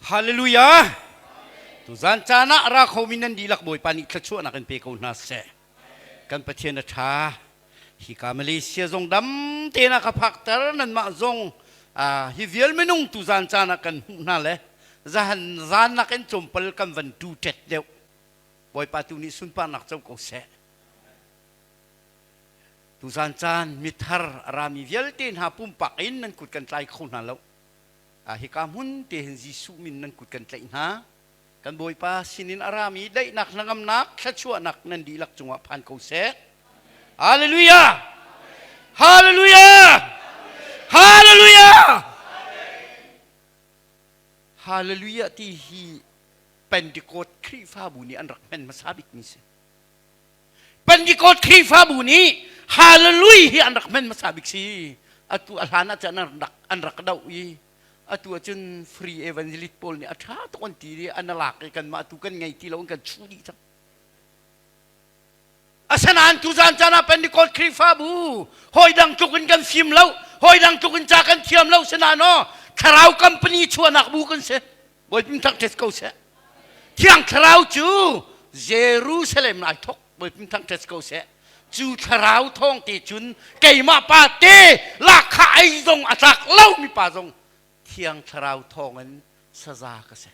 Hallelujah! Tuzan caan ah ra khomi nan dihlak Bawipa nih thluachuahnak in pe ko hna seh. Kan Pathian a ṭha. Hika Malaysia zong dam tein a ka phakter nanmah zong hi vial minung tuzan caan ah kan hmuh hna le zahan zan nakin tlawmpal kan van tu ṭet deuh. Bawipa tu nih sunparnak co ko seh. Tuzan caan mithar a rami vialte hna pumpak in nan kut kan tlai kho hna lo. Hika hmun te hin Jesuh min nan kut kan tlaih hna. Kan Bawipa sinin a rami daihnak hnangamnak thluachuahnak nan dihlak cungah phan ko seh. Hallelujah! Hallelujah! Hallelujah! Hallelujah ti hi Pentecost Khrihfabu nih an rak hman hmasa bikmi si. Pentecost Khrihfabu nih Hallelujah hi an rak hman hmasa bik si. Atu a hlan ah cun an rak an rak doh i atu ahcun free evangelist pawl nih a ṭha tuk an ti i an lak i kanmah tu kan ngei ti lo an kan chuh dih cang. Asinain tuzan caan ah Pentecost Khrihfabu hawi dang tluk in kan fim lo, hawi dang tluk in ca kan thiam lo sinain aw thlarau company chuahnak bu kan si. Bawipa thangṭhat ko seh. Thiang Thlarau cu Jerusalem ai thok. Bawipa thangṭhat ko seh. Cu thlarau thawng te cun keimah pa te lakha ei zong a tlak lo mi pa zong Thiang Thlarau thawng in saza ka si.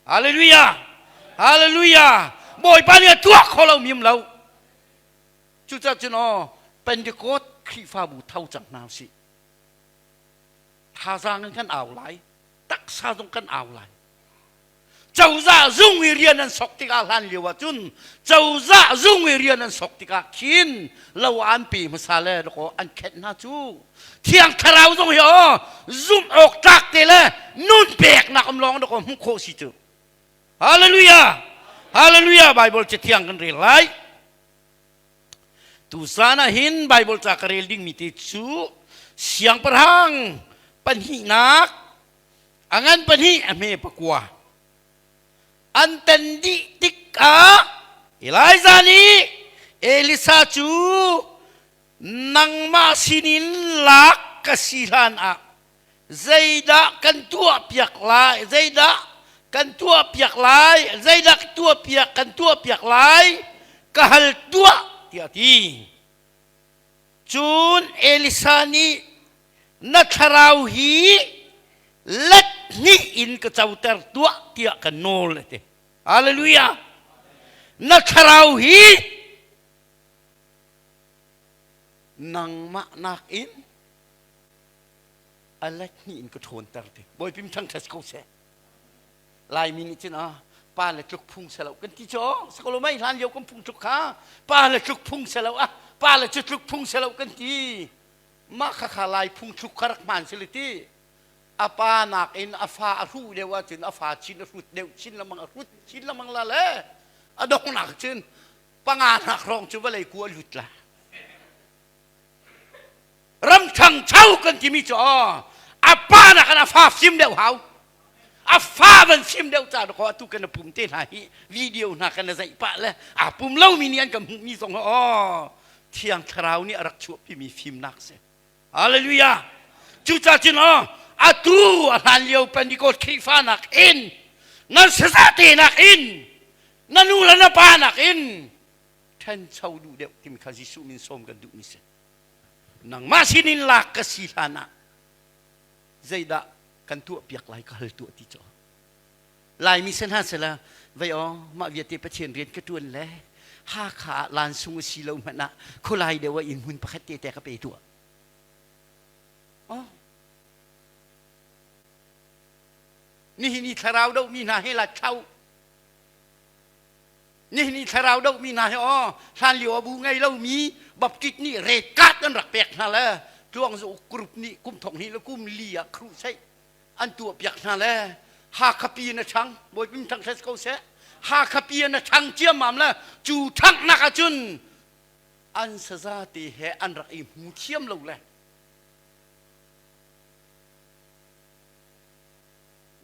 Hallelujah! Hallelujah! Bawipa nih a tuah kho lo mi um lo. Cucaah cun aw Pentecost Khrihfabu tho cang hna usih. Thazaang in kan au lai. Taksa zong kan au lai. Cozah zung i rian an sok tikah hlan lio ah cun cozah zung i rian an sok tikah khin lo an pe hmasa le dakaw an khenh hna cu. Thiang Thlarau zong hi aw zumh awk tlak te le nun peknak um lawng dakaw hmuh khawh si cu. Hallelujah! Hallelujah! Bible cathiang kan rel lai. Tuzan ah hin Bible ca ka rel dingmi te cu siangpahrang pahnihnak a ngan pahnih a hme pakua an ten dih tikah Elijah nih Elisa cu nangmah sinin lak ka si hlan ah zeidah kan tuah piak lai zeidah kan tuah piak lai zeidah tuah piak kan tuah piak lai ka hal tuah tiah a ti cun Elisa nih na thlarau hi let hnih in ka coter tuah tiah ka nawl a ti hallelujah na thlarau hi nangmah nakin a let hnih in ka ṭhawnter ti Bawipim thangṭhat ko seh Laimi nih cun ah pa le tluk phung selo kan ti cu sakolo mei hlan lio kan phung tluk kha pa le tluk phung selo ah pa le cu tluk phung selo kan ti mah kha kha lai phung thluk kha rak hmaan si le ti a pa nakin a fa a hruh deuh ahcun a fa chin a hrut deuh chin lengmang a hrut chin lengmang la le a donghnak cun panga nak hrawng cu vawlei ku a lut la ram ṭhangcho kan timi cu aw a pa nakin a fa fim deuh hau a fa van fim deuh ca dakaw atu kan pum te hna hi video hna kan zeih pah le aa pum lomi nih an kan hmuhmi zong aw thiang thlarau nih a rak chuahpimi fimnak si hallelujah cucaah cun aw atu a hlan lio Pentecost Khrihfa nak in nan sazate nak in na nu le na pa nak in ṭhancho duh deuh timi kha Jesuh min sawm kan duhmi si. Nangmah sinin lak ka si hlan ah zeidah kan tuah piak lai ka hal tuah ti cu. Laimi se hna sela vei aw mah vialte Pathian rian ka ṭuan le Hakha ah lan sung a si lo hmanh ah khualai deuh ah inn hmun pakhat te te ka pe tuah. Oh. Nihin i thlarau dohmi hna he la thlau Nihin i thlarau dohmi hna hi aw hlanlio a bu ngei lomi Baptist nih red card an rak pek hna le Tluangzu group nih kum thong hnih le kum li ah crusade an tuah piak hna le Hakha pi in a ṭhang Bawipa thang hres ko seh Hakha pi in a ṭhang ciammam le cu ṭhanghnak ahcun an saza te he an rak i hmu thiam lo le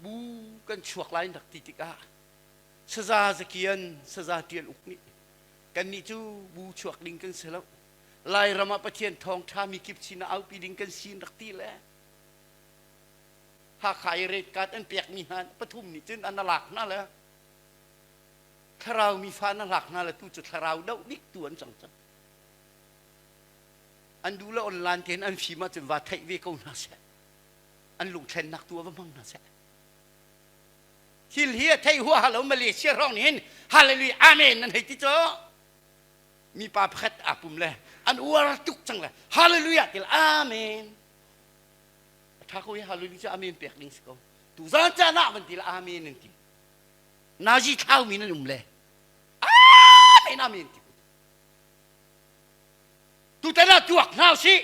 bu kan chuak lai rak ti tikah Saza Zakian, Saza Ṭial Uk nih kannih cu bu chuak ding kan si lo. Lairam ah Pathian thawngṭha mi kip sin ah aupi ding kan si rak ti le. Hakha i red card an pekmi hna pathum nih cun an lak hna le thlarau mi fa na lak hna le tu cu thlarau doh bik tu an cang cang. An duh le online tein an fim ahcun va theih ve ko hna seh. An lungthlennak tu ah va hmang hna seh. Thil hi a thei huaha lo Malaysia hrawng nih hin hallelujah amen nan hei ti cu. Mipa pakhat aa pum le an uar tuk cang le hallelujah ti le amen. A ṭha ko hi hallelujah cu amen pek ding si ko. Tu zan caan ah van ti le amen an ti. Nazi thlaumi nan um le amen amen ti. Tutan ah tuak hna usih.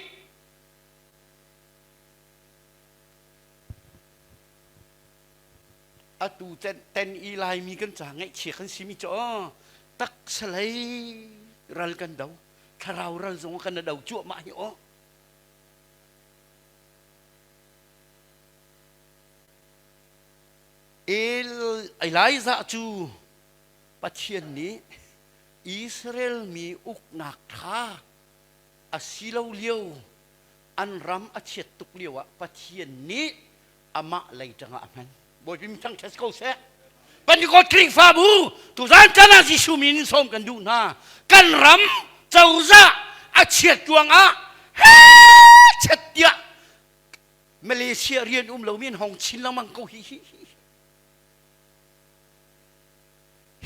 Atu ten i Laimi kan ca ngaihchia kan simi cu aw taksalei ral kan do thlarau ral zong kan do cuahmah hi aw Elijah cu Pathian nih Israel mi uknak ṭha a si lo lio an ram a chiat tuk lio ah Pathian nih amah lei ṭangah a hman. Bawipi mi thangṭhat ko seh. Pentecost Khrihfabu tuzan chan ah Jesuh min in sawm kan duh hna. Kan ram cozah a chiat ruangah he chet tiah Malaysia rian um lomi an hong chin lengmang ko hi hi hi.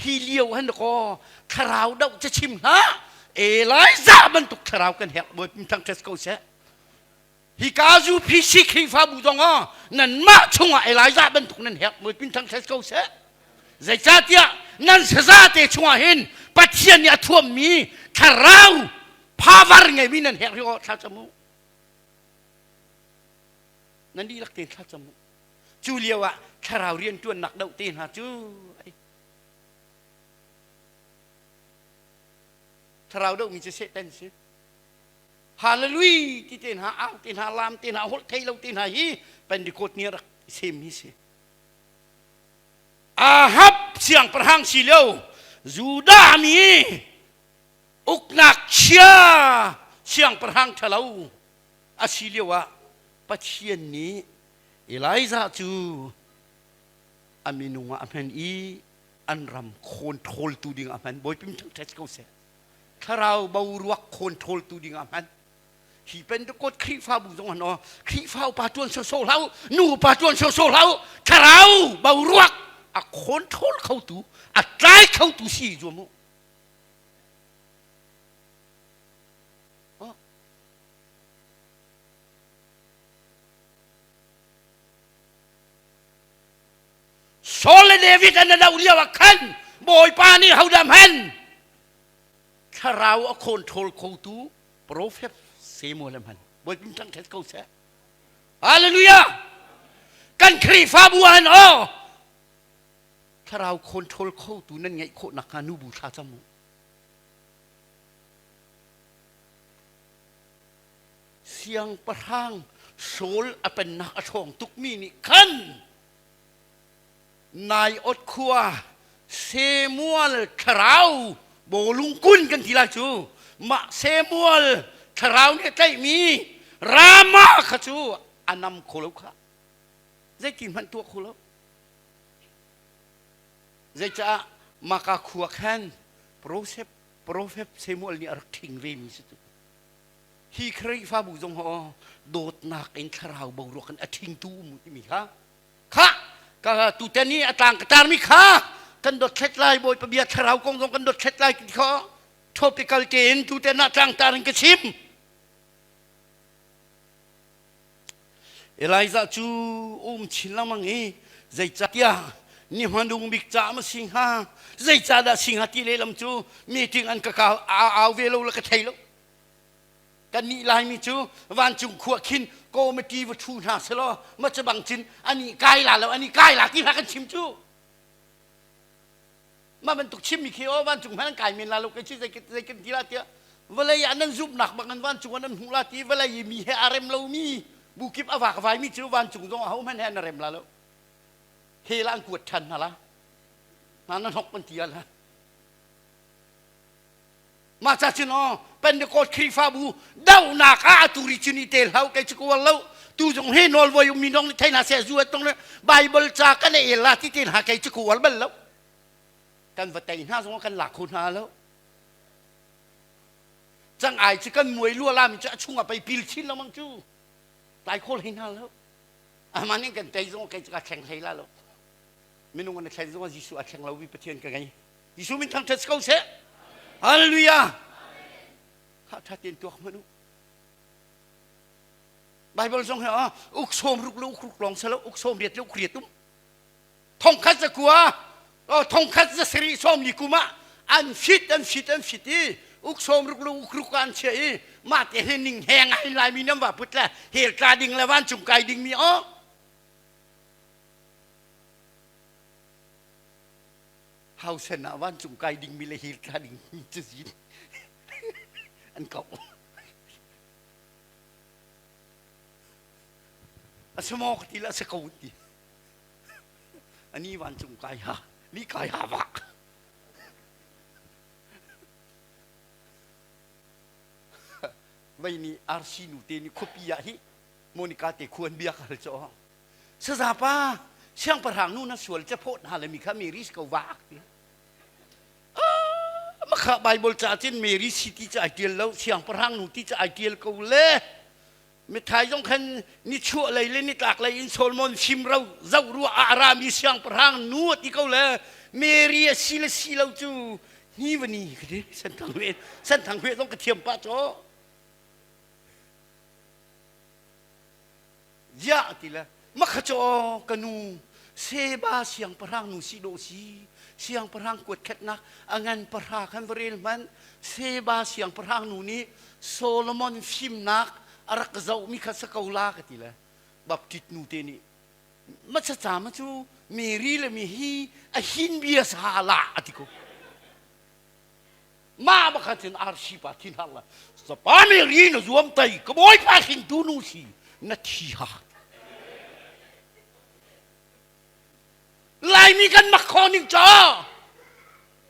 Hi lio han ko thlarau doh ca chim hlah. Elijah bantuk thlarau kan herh Bawipa thangṭhat ko seh. Hika UPC Khrihfabu zong ah nanmah chungah Elijah bantuk nan herh Bawipa thangṭhat ko seh. Zeicahtiah nan saza te chungah hin Pathian nih a thuammi thlarau power ngeimi nan herh hi aw thlacam u. Nan dihlak tein thlacam u. Cu lio ah thlarau rianṭuannak doh te hna cu thlarau dohmi cu Satan si. Hallelujah ti te hna, au te hna, lam te hna, holh thei lo te hna hi Pentecost ni rak sem hi si. Ahab siangpahrang si lio Judah mi uknak chia siangpahrang ṭhalo a si lio ah Pathian nih Elijah cu a minung ah a hman i an ram khawnṭhawltu ding ah a hman. Bawipa min thangṭhat ko seh. Thlarau boruak khawnṭhawltu ding ah a hman. Hi Pentecost Khrihfabu zong han aw Khrihfa upa ṭuan sawsawh hlah u, nu upa ṭuan sawsawh hlah u, thlarau boruak a khawnṭhawl khotu, a tlai khotu si zuam u. Saul le David an lo lio ah khan Bawipa nih hodah hman thlarau a control khotu prophet Samuel a hman. Bawipa thangṭhat ko seh. Hallelujah! Kan Khrihfabu ah hin aw thlarau control khotu nan ngeih khawh nakhnga nubu thla cam u. Siangpahrang Saul a pennak a ṭhawng tukmi nih khan Naiot khua Samuel thlarau bawlung kun kan ti lai cu mah Samuel thlarau nih a tlaihmi Rama kha cu a nam kho lo kha zeitin hmanh tuah kho lo zeicaah maka khua khan Profet Profet Samuel nih a rak ṭhing vemi si cu hi Khrihfabu zong ho dawtnak in thlarau boruak in a ṭhingtu um timi kha kha ka tutan i a tlang ka tarmi kha kan dot thlet lai Bawipa bia thlarau kong zong kan dot thlet lai ti kha topical tein tutan ah tlangtar in ka chim Elijah cu um chin lengmang i zeicahtiah ni hmanung bik ca ma si hnga zeicahdah si hnga ti lehlam cu meeting an ka kau au ve lo le ka thei lo kannih Laimi cu vancung khua khin committee va ṭhu hna selaw ma cu bang cun ani kai la lo ani kai la ti hna kan chim cu mah bantuk chimmi khi aw vancung hmanh an kai men la lo kai zei zei kan ti la tiah vawlei ah nan zumhnak bang an vancung ah nan hmuh la ti vawlei i mi he aa rem lomi bu kip a vak vaimi cu vancung zong aho hmanh he an rem la lo he la an kuat ṭhan hna la hna na hnok kan ti ala Mah ca cun aw Pentecost Khrihfabu dohnak ah atu ri cun i tel hau kei cu ka uar lo. Tu zong he nawl voi ummi nong nih thei hna seh zu tong le Bible ca kan el la ti te hna kei cu ku uar bal lo. Kan va tei hna zong kan lak kho hna lo. Cang ai cu kan muai lua lami cu a chung ah pei pil chin lengmang cu. Tlai khawl hei hna lo. Amah nih kan tei zong kei cu ka thleng hlei la lo. Minung an thlen zong Jesuh a thleng lo mi Pathian ka ngei. Jesuh min thangṭhat ko seh. Hallelujah. Kha ṭha tein tuak hmanh u. Bible zong hi ah uk sawm ruk le uk ruk lawng selo uk sawm riat le uk riat um. Thongkhat zakua oh thongkhat za sarih sawm li kum ah an fit an fit an fit i uk sawm ruk le uk ruk an chia i mah te he ning heng ai lai mi nam va put le hel tla ding le vancung kai ding mi oh hausen ah vancung kai ding mi le hel tla ding mi cazin an kau a si maw ka ti le a si ko ti ani vancung kai ha ni kai ha vak vei nih RC nu te nih khuapi ah hi Monica te khuan bia ka hal cho sazapa siangpahrang nu na sual che phawt hna le mi kha Mary ko vak ti makha Bible ca cun Mary si ti ca ai tial lo siangpahrang nu ti ca ai tial ko le mithai zong khan nichuah lei le nitlak lei in Solomon fimro zoh ruah ah a rami siangpahrang nu a ti ko le Mary a si le si lo cu ni va ni ka ti senthang hue senthang hue zong ka thiam pah caw Ziah ti le makha caw ka nu Seba siangpahrang nu si dawh si siangpahrang kuatkhatnak a ngan pahra khan va rel hmanh Seba siangpahrang nu nih Solomon fimnak a rak zohmi kha sa ko la ka ti le Baptist nu te nih macha ma cu Mary le mi hi a hin bia sa la a ti ko mah bakha cun RC pa thin har la sapa Mary na zuam tai ka bawipa hring tu nu si na thi ha Laimi kan mak kho ning cho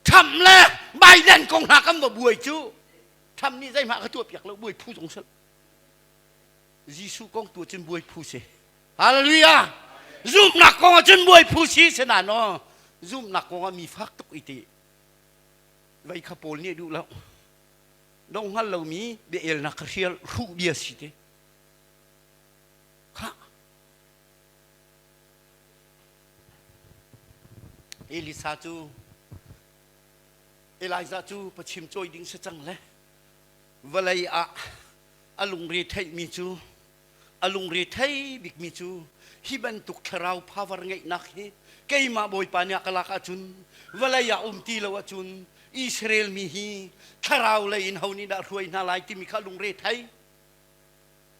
Trump le Biden kong hna kan va buai cu Trump nih zeihmah ka tuah piak lo buai phu zong sal Jesuh kong tu cun buai phu si Hallelujah zumnak kong ah cun buai phu si se na no zumnak kong ah mi fak tuk i ti vei kha pawl nih duh lo dong hngal lomi bia elnak kha hrial hruh bia si te kha Elisa cu Elijah cu pachim cawi ding si cang le vawlei ah a lungre theihmi cu a lungre thei bikmi cu hi bantuk thlarau power ngeihnak hi keimah Bawipa nih a ka lak ahcun vawlei ah um ti lo ahcun Israel mi hi thlarau lei in ho nih dah hruai hna lai timi kha lungre thei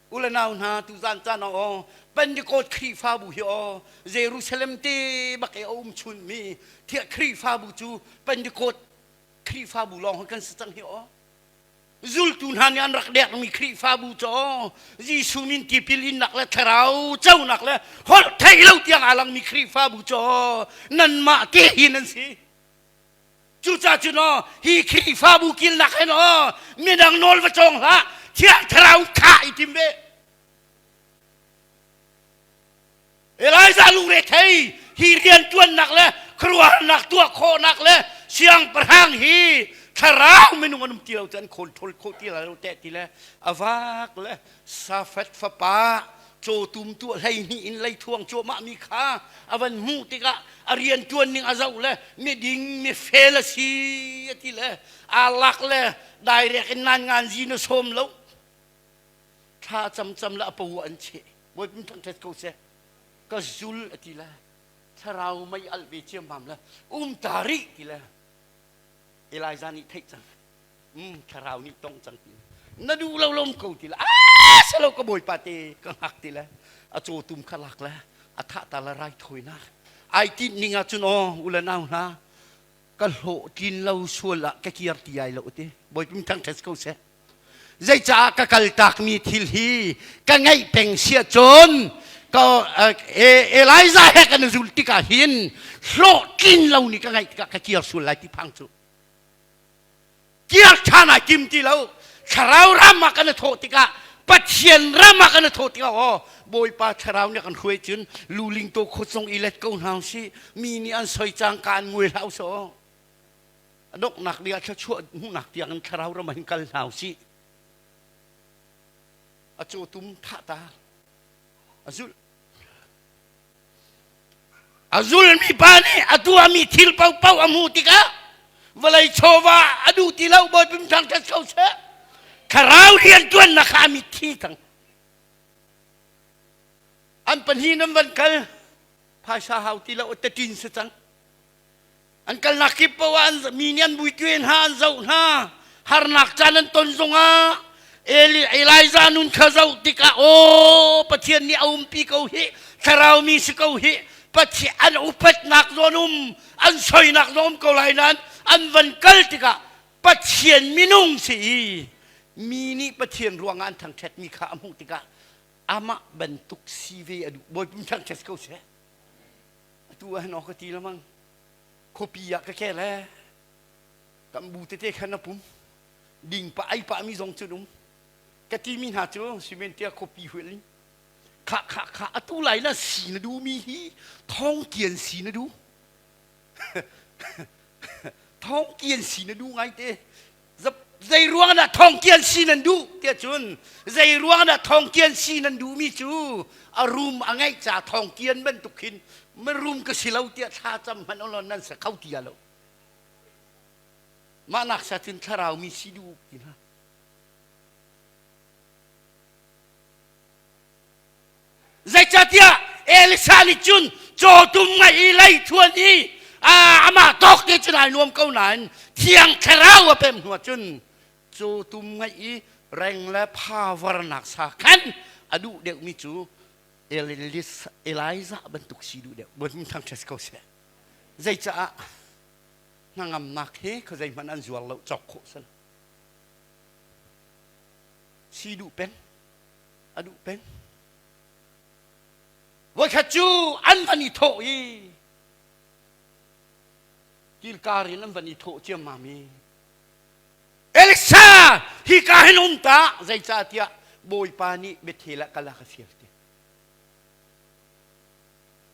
u le nau hna tuzan caan ah aw Pentecost Khrihfabu hi aw Jerusalem te bak i a um chunmi thiah Khrihfabu cu Pentecost Khrihfabu lawng kan si cang hi aw zultu hna nih an rak dekmi Khrihfabu cu aw Jesuh min tipil innak le thlarau conak le holh theih lo tiang aa langmi Khrihfabu cu aw nanmah te hi nan si Cucaah cun aw hi Khrihfabu kilnak hin aw midang nawl va cawng hlah Thiang Thlarau kha i tim ve. Elijah lungre thei hi rianṭuannak le khuaruahnak tuah khawhnak le siangpahrang hi thlarau minung an um ti lo cu an control kho ti lo teh ti le a vak le Safat fapa cawtum tuah 12 in leithuang cuahmah mi kha a van hmuh tikah a rianṭuan ning a zoh le miding mifel a si a ti le aa lak le dairek in nan ngan zi na sawm lo thla camcam le a po an cheh Bawipa thangṭhat ko seh ka zul a ti le thlarau mei alh ve ciammam le um ta rih ti le Elijah nih theih cang thlarau nih tong cang ti na duh lo lom ko ti le a salo ka bawipa te ka hngak ti le a cawtum kha lak le a thah ta le raithawinak ai tinh ning ah cun aw u le nau hna ka hlawh tlin lo sual ah ka kir ti ai lo ti bawipa thangṭhat ko seh zeicaah ka kaltakmi thil hi ka ngeih peng sia cun ka Elijah he kan zul tikah hin hlawh tlin lo ni ka ngeih tikah ka kir sual lai ti phang cu Kir ṭhan ai tim ti lo. Thlarau ram ah kan i thawh tikah Pathian ram ah kan i thawh tikah aw Bawipa thlarau nih kan hruai cun luling to khut zong i let ko hna usih mi nih an soi cang ka an nguai hlah usih a donghnak ding ah thluachuah hmuhnak tiang in thlarau ram ah hin kal hna usih a cawtum thah ta a zulh A zulmi pa nih a tuahmi thil paohpaoh a hmuh tikah vawlei chawva a duh ti lo Bawipa thangṭhat ko seh. Thlarau rianṭuannak kha a mitthi cang. An pahnih nan van kal phaisa hau ti lo taṭin si cang. An kalnak kip paoh ah an mi nih an buituen hna an zoh hna. Harnak caan an ton zongah Eli, Elijah nun kha zoh tikah aw Pathian nih a umpi ko hi thlarau mi si ko hi Pathian an upatnak zawn um an soinak zawn um ko lai nain an van kal tikah Pathian minung si i mi nih Pathian ruangah an thangṭhatmi kha a hmuh tikah amah bantuk si ve a duh Bawipa thangṭhat ko seh atu ah hin aw ka ti lamang khuapi ah ka kel ee kan bu tete khan a pum ding pa ai pa mi zong cun um ka ti mi hna cu cement tia khuapi huil in kha kha kha atu lai na si na du mi hi thong kian si na du thong kian si na du ngai te zei ruang dah thong kian si nan duh tiah cun zei ruang dah thong kian si nan duh mi cu a rum a ngeih ca thong kian bantuk khin mirum ka si lo tiah thla cam hmanh olon nan sa kho ti lo mah nak sa cun thlarau mi si duh ti hna Zeicahtiah Elisa nih cun cawtum ngai i leithuan i amah tawk te cun ai nuam ko nain Thiang Thlarau a pem hnuah cun cawtum ngai i reng le phavarnak sa khan a duh deuhmi cu Elijah bantuk si duh deuh. Bawipa thangṭhat ko seh. Zeicaah hnangamnak hi khuazei hmanh an zuar lo cawk khawh si lo. Si duh peng. A duh peng. Voikhat cu an van i thawh i kilkar in an van i thawh ciammam i Elisa hika hin um ta zeicahtiah Bawipa nih Bethel ah kal a ka fial ti.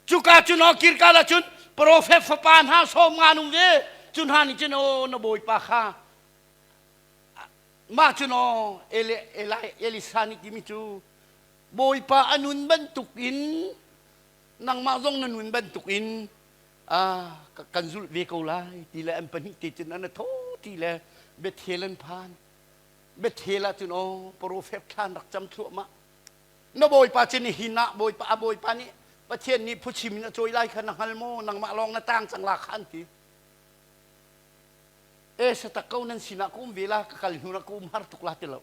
Cuka cun aw kirkal ah cun profet fapa hna sawm nga an um ve cu hna nih cun aw na Bawipa kha Mah cu naw Elisa nih timi cu Bawipa a nun bantuk in nangmah zong na nun bantuk in kan zulh ve ko lai ti le an pahnih te cun an tho ti le Bethel an phan. Bethel ah cun aw profet thlan rak cam thluahmah. Na Bawipa cu nihin ah Bawipa a Bawipa nih Pathian nih phuchim in a cawi lai kha na hngal maw nangmah lawng na tang cang la kha an ti. E satak ko nan sinah ka um ve la ka kal hnu na ka um har tuk la ti lo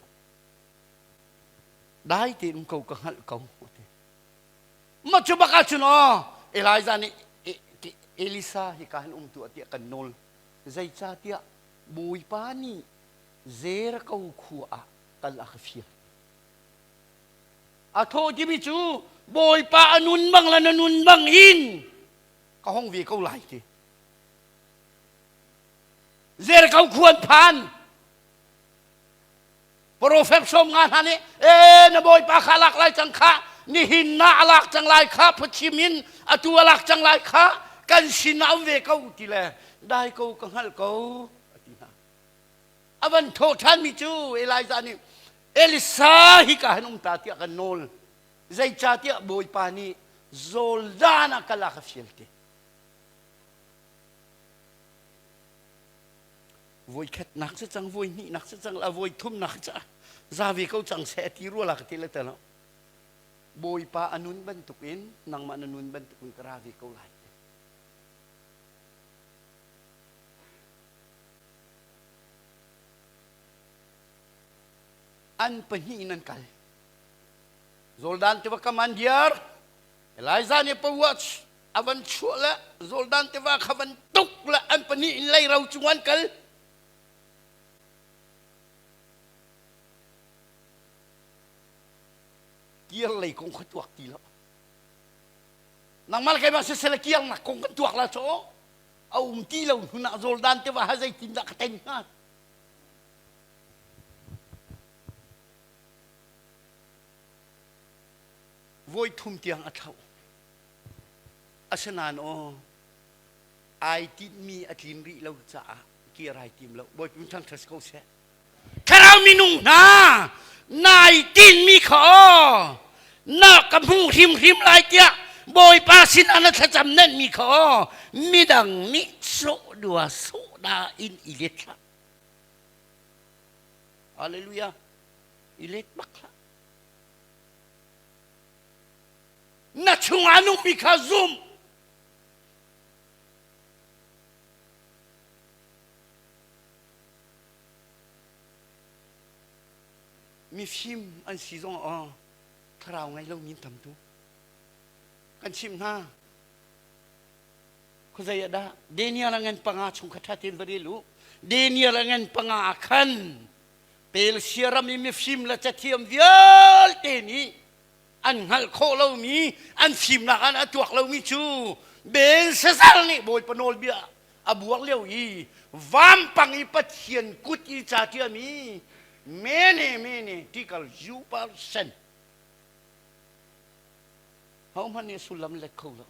dai tein um ko ka hngalh ko ma cu bak ahcun aw Elijah nih Elisa hi ka hin um tu tiah kan nawl zeicahtiah Bawipa nih Jericho khua ah kal a ka fial a thawh timi cu Bawipa a nun bang le na nun bang in ka hong ve ko lai ti Jericho khua an phan. Profet som nga hna nih e na bawipa kha lak lai cang kha nihin na a lak cang lai kha phuchim in atu a lak cang lai kha kan sin ah um ve ko ti le dai ko ka hngalh ko a ti hna a van thawh ṭhanmi cu Elijah nih Elisa hi ka han um ta tiah kan nawl zeicahtiah bawipa nih Jordan ah kal a ka fial te Voikhatnak si cang, voi hnihnak si cang, la voi thumnak ca za ve ko cang seh ti rua la ka ti le te lo. Bawipa a nun bantuk in nangmah na nun bantuk in ka ra ve ko lai. An pahnih in an kal. Jordan tiva kam an diar. Elijah nih pa a van chuah le Jordan tiva kha van tuk le an pahnih in leiro cung an kal. Kir lei kong kha tuak ti lo. Nangmah le keimah siseh kiarnak kong kan tuak la chaw. A um ti lo hnu ah Jordan tiva ha zeitin dah ka ten hnga? Voi thum tiang a thlauh. Asinain aw ai tinhmi a tlin rih lo caah kir ai tim lo. Bawipa min thangṭhat ko seh. Thlarau minung hna nai tinhmi kha aw na ka hmu hrimhrim lai tiah Bawipa sinah na thlacam nenhmi kha aw midang nih sawh dua sawh da in i let hlah. Hallelujah. I let bak hlah. Na chungah nungmi kha zum. Mifim an si zong ah thlarau ngei lomi an tam tuk. Kan chimh hna. Khuazei ah dah Daniel a ngan panga chung kha ṭha tein va rel u. Daniel a ngan panga ah khan Persia ram i mifim le cathiam vialte nih an hngalh khawh lomi an fimnak an a tuak lomi cu Belshazzar nih Bawipa nawlbia a buak lio i vampang i Pathian kut i ca ṭiami mene mene tikal zupar sen hohmanh nih sullam let kho lo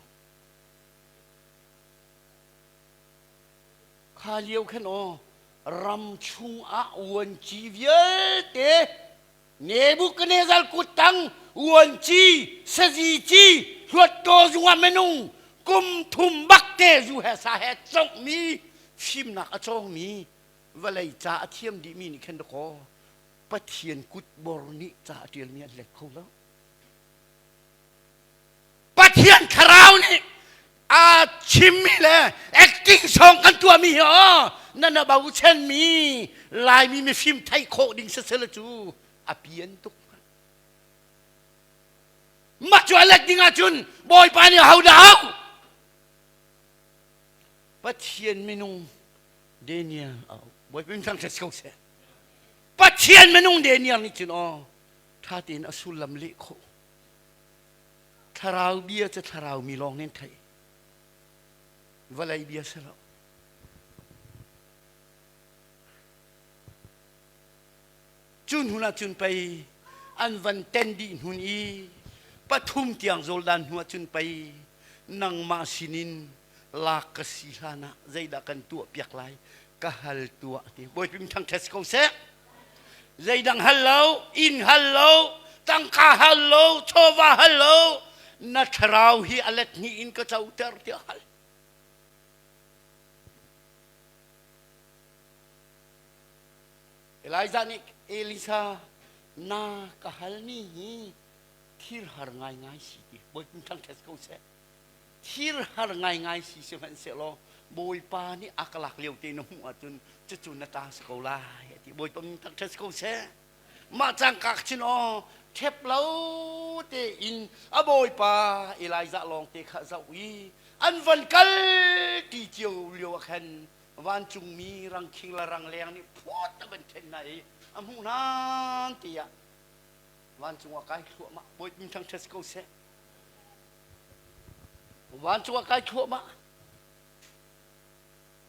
kha lio khan aw ram chungah uanci vialte Nebuchadnezzar kuttang uanci sazi ci hluattaw zungah minung kum thum bak te zu he sa he conghmi fimnak a cawngmi vawlei ca a thiam dihmi nih khin dakaw Pathian kutbor nih ca a ṭialmi an let kho lo. Pathian thlarau nih a chimmi le acting song kan tuahmi hi aw na na bochanmi Laimi mifim theih khawh ding sisela cu a pian tuk mah cu a let ding ahcun Bawipa nih ho dah au Pathian minung Daniel au Bawipa min thangṭhat ko seh Pathian minung Daniel nih cun aw ṭha tein a sullam leh khawh Thlarau bia cu thlarau mi lawng nih an theih. Vawlei bia si lo. Cu hnu ah cun pei an van ten dih hnun i pathum tiang Jordan hnu ah cun pei nangmah sinin lak ka si hlan ah zeidah kan tuah piak lai ka hal tuah ti Bawipa min thangṭhat si ko seh. Zeidang hal lo, inn hal lo, tangka hal lo, chawva hal lo, na thlarau hi a let hnih in ka coter tiah hal. Elijah nih Elisa na ka halmi hi thil har ngaingai si ti Bawipa thangṭhat ko seh. Thil har ngaingai si sihmanhsehlaw Bawipa nih a ka lak lio te na hmuh ahcun cucu na ta si ko lai a ti. Bawipa min thangṭhat si ko seh. Mah cangka chin aw ṭhep lo tein a Bawipa Elijah lawng te kha zoh i an van kal ti cio lio ah khan vancungmi rangkhing le rangleng nih phut a van ṭhen hna i a hmuh hna tiah vancung ah kai thluahmah. Bawipa min thangṭhat si ko seh. Vancung ah kai thluahmah.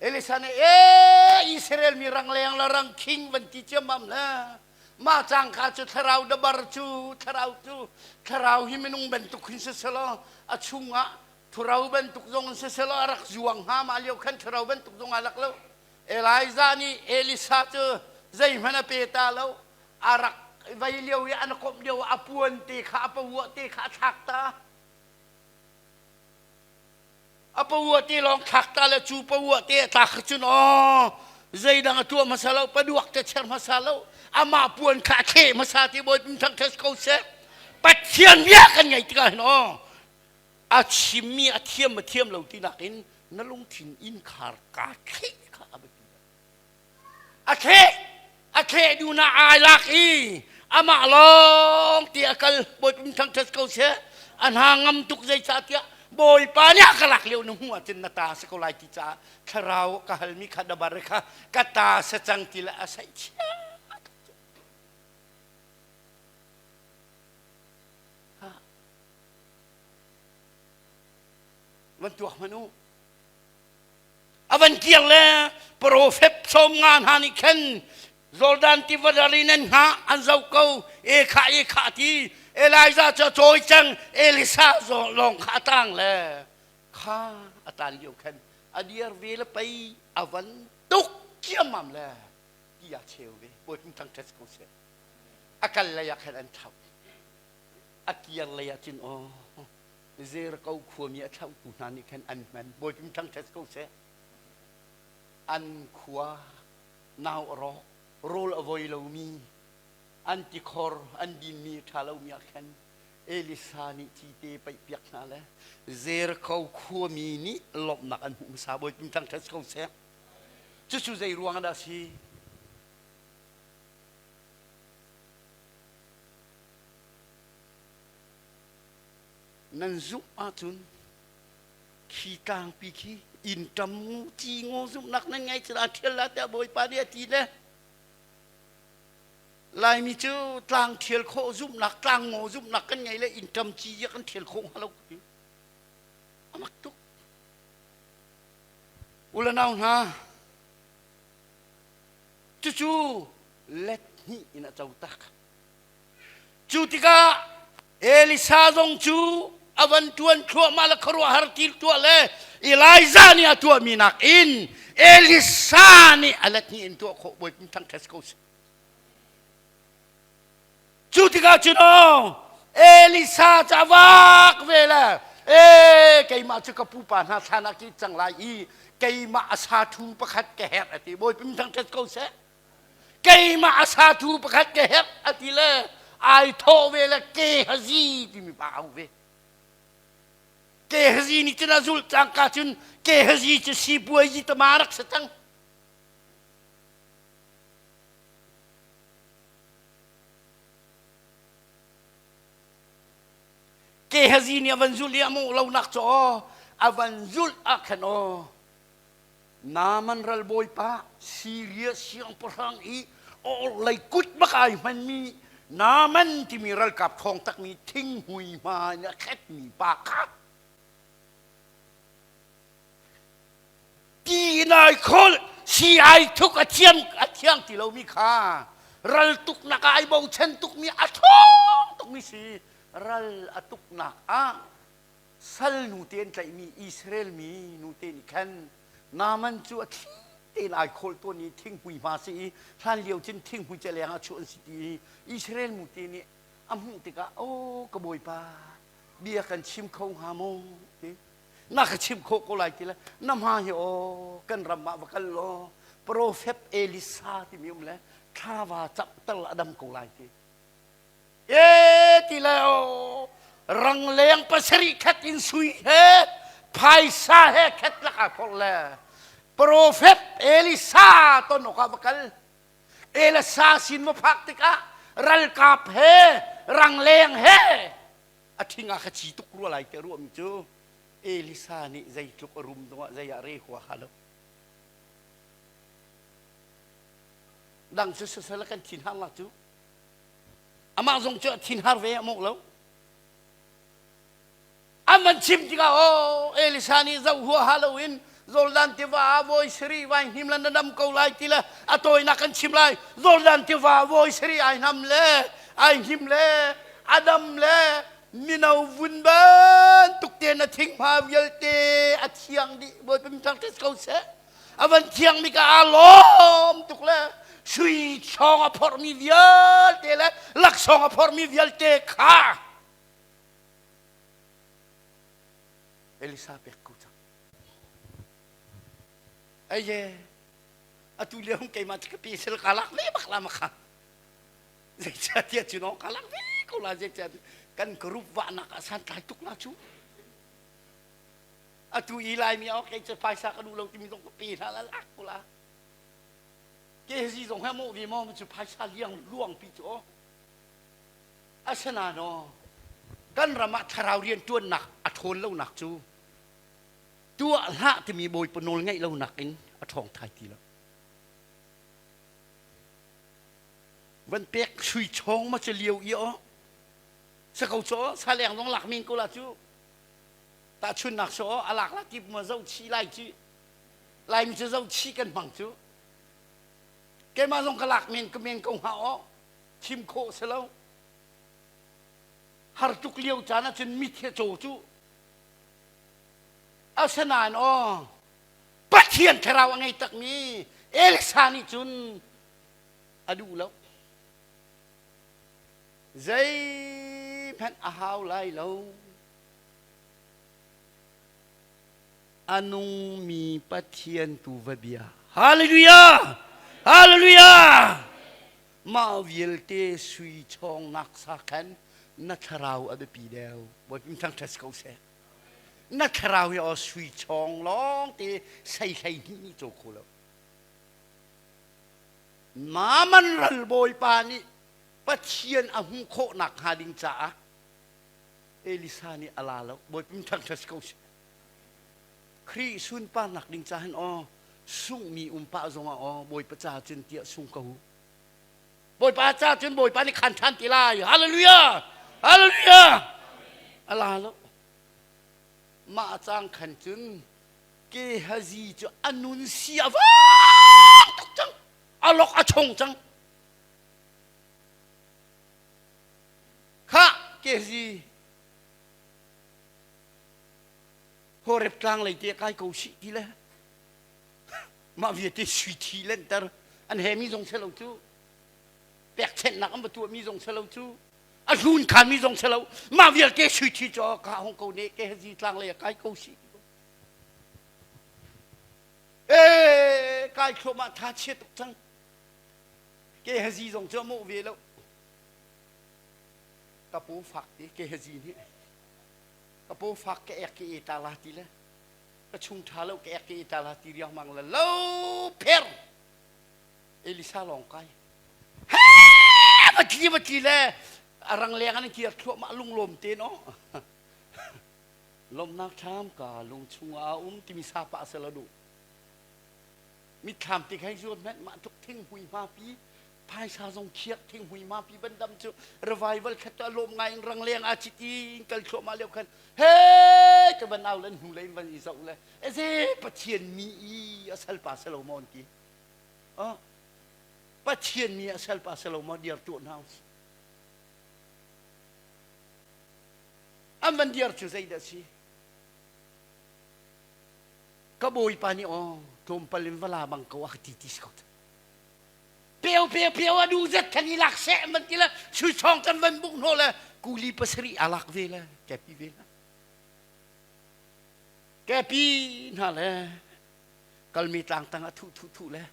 Elisa nih ee Israel mi rangleng le rangkhing van ti ciammam le mah cangka cu thlarau dabar cu thlarau cu thlarau hi minung bantuk hin siselaw a chungah thurau bantuk zong in siselaw a rak zuang hnga mah lio khan thurau bantuk zong a lak lo Elijah nih Elisa cu zeihmanh a pe ta lo a rak vei lio i an komh lio a puan te kha a pavuah te kha a thlak ta a pavuah te lawng thlak ta le cu pavuah te a tlak cun aw zeidang a tuah hmasa lo paduak te cher hmasa lo amah puan kha a thleh hmasa ti bawi pum thang ko seh pathian bia kan ngei tikah hin aw a chimmi a thiam a thiam lo ti nakin na lungthin innkhar kaa thleh kha a biapi A thleh a thleh duh na ai lak i amah lawng ti a kal Bawipa min thangṭhat ko seh a hna ngam tuk zeicahtiah Bawipa nih a ka lak lio na hmuh ahcun na ta si ko lai ti caah thlarau ka halmi kha dabar kha ka ta sa cang ti le a saih chia van tuak hmanh u A van kir le profet 50 hna nih khan Jordan tiva ral in an hngah an zoh ko e kha e kha ti. Elijah cu a cawi cang Elisa lawng kha a tang le kha a tan lio khan a dir ve le pei a van tuk ciammam le ti a cheu ve bawi thangṭhat ko seh a kal lei ah khan an thlauh a kir lei ah cun aw Jericho khuami a thlauhtu hna nih khan an hman bawi thangṭhat ko seh an khua nau a rawk rawl a voi lomi an tikhor an dinmi ṭha lomi ah khan Elisa nih cite paihpiak hna le Jericho khuami nih lawmhnak an hmuh hmasa bawi thangṭhat ko seh cucu zei ruang dah si Nan zumh ahcun khi tlangpi khi inn ṭam ci ngaw zumhnak nan ngei cun aa ṭhial la tiah Bawipa nih a ti le Laimi cu tlang ṭhial khawh zumhnak tlang ngaw zumhnak kan ngei le inn ṭam ci kan ṭhial khawh hnga lo a mak tuk u le nau hna cucu let hnih in a co tak Cu tikah Elisa zong cu a van ṭuan thluahmah le khuaruahhar thil tuah le Elijah nih a tuahmi nakin Elisa nih a let hnih in tuah khawh Bawipa thangṭhat ko seh. Cu tikah cun aw Elisa cu a vak ve le e keimah cu ka pupa hna thlan ah ki cang lai i keimah a sa ṭhu pakhat ka herh a ti Bawipa thangṭhat ko seh. Keimah a satu pakhat ka herh a ti le ai thawh ve le Gehazi timi pa au ve. Gehazi nih cun a zulh cangka cun Gehazi cu sipuazi tama rak si cang. Gehazi nih a van zulh i a mawh lonak cu aw a van zulh ah khan aw Naaman ralbawipa Siria siangpahrang i a orhlei kut bak ai hmanmi Naaman timi ralkap ṭhawng takmi thinghmui hma in a khetmi pa kha ti in ai kholh si ai thuk a thiam a thiang ti lomi kha ral tuknak ah ai bochan tukmi a ṭhawng tukmi si ral a tuknak ah sal nute an tlaihmi Israel mi nute nih khan Naaman cu a thli tein ai khawl tawn i thinghmui hma si i hlan lio cun thinghmui cu leng ah chuah an si ti i Israel mute nih a hmuh tikah aw ka bawipa bia kan chim kho hnga maw ti na ka chim khawh ko lai ti le na hma hi aw kan ram ah va kal law profet Elisa timi um le thlava camhter a dam ko lai ti E ti le o rangleng pasarih khat in sui he phaisa he khat lak ah phorh le profet Elisa ton awkah va kal Elisa sin va phak tikah ralkap he rangleng he a ṭhing ah kha ci tuk rua lai te ruahmi cu Elisa nih zeitluk a rum zongah zei ah re hua ha lo dang cu sasala kan thin hang la cu Amah zong cu a thinhar ve a mawh lo. An van chim tikah aw Elisa nih zoh huaha loin Jordan tiva ah voi sarih vai hnim le na dam ko lai ti le a tawinak kan chim lai Jordan tiva voi sarih ai hnam le ai hnim le a dam le mino vun bantuk te na thinghma vialte a thiang dih Bawipa min thangṭhat ko seh a van thiangmi ka aa lawm tuk le sui chawng a phorhmi vialte le laksawng a phorhmi vialte kha Elisa pek ko cang. Aye, atu lio keimah cu ka pi sel ka lak ve bak la ma kha. Zeicahtiah cu no ka lak ve ko la zeicah kan group vahnak ah santlai tuk la cu. Atu i Laimi ah kei cu phaisa ka duh lo timi zong ka pe hna la lak ko la. Kehzi zong he mawh ve maw cu phaisa liang luang pi cu aw. Asinain aw kan ram ah thlarau rian ṭuannak a ṭhawn lonak cu tuah hlah timi Bawipa nawl ngeih lonak in a ṭhawng thai ti lo. Van pek sui chawng ma cu lio i aw. Sa ko cu aw saleng zong lak men ko la cu. Tahchunnak cu a lak la ti ma zoh chih lai ci Laimi cu zoh chih kan hmang cu keimah zong ka lak men ka men ko hnga aw thim khawh si lo. Har tuk lio caan ahcun mit he caw cu. Asinain aw Pathian thlarau a ngei takmi Elsa nih cun a duh lo. Zeihmanh a hau lai lo. A nungmi Pathian tu va bia. Hallelujah! Hallelujah! Mah vialte sui chawngnak sa khan na thlarau a biapi deuh. Bawipa thangṭhat si ko seh. Na thlarau hi aw sui chawng lawng te sei hlei hnih nih caw kho lo. Naaman ral bawipa nih Pathian a hmuh khawh nakhnga ding caah Elisa nih a la lo. Bawipa thangṭhat si ko seh. Khrih sunparnak ding ca hin aw sunghmi um pah zongah aw Bawipa ca cun tiah sung ko u. Bawipa ca cun Bawipa nih khan ṭhan ti lai. Hallelujah! Hallelujah! A la lo. Mah cang khan cun Gehazi cu a nun si a vang tuk cang. A lok a chong cang. Khah Gehazi Horeb tlang lei te kai ko sih ti le mah vialte sui thi lenter an he mi zong selo cu pekchenhnak an va tuah mi zong selo cu a hlun khan mi zong selo mah vialte sui thi cu ka hong ko ne ke hazi tlang lei kai ko sih e kai thluahmah tha chia tuk cang ke hazi zong cu a mawh ve lo ka paw fak te ke hazi nih ka paw fak ka ek ke e ta la ti le ka chung tha lo ka ek ke e ta la ti riangmang le lo pher Elisa lawng kai he va tli va tli le a rang leng an kir thluahmah lunglawm te no lawmnak thlam ka lung chungah a um timi sa pa se lo duh Mitthlam te kha zuan hmanh mah tluk thinghmui hmapi phaisa zong khiak thinghmui hmapi ban dam cu revival khat a lawm ngai in rangleng a chit i kal thluahmah lio khan he ka van au le hnu lei van i zoh le eze pathian mi i a salpa selo maw an ti oh pathian mi a salpa selo maw diar tuah hna an van diar cu zeidah si Ka bawipa nih aw tlawmpal in va la bang ko a ka ti ti si ko. Peo peo peo a du zet khan i lak seh man ti le sui chong kan van buk hno le kuli pasarih a lak ve le kepi ve na. Kepi hna le kalmi tlang tang a thu thu thu le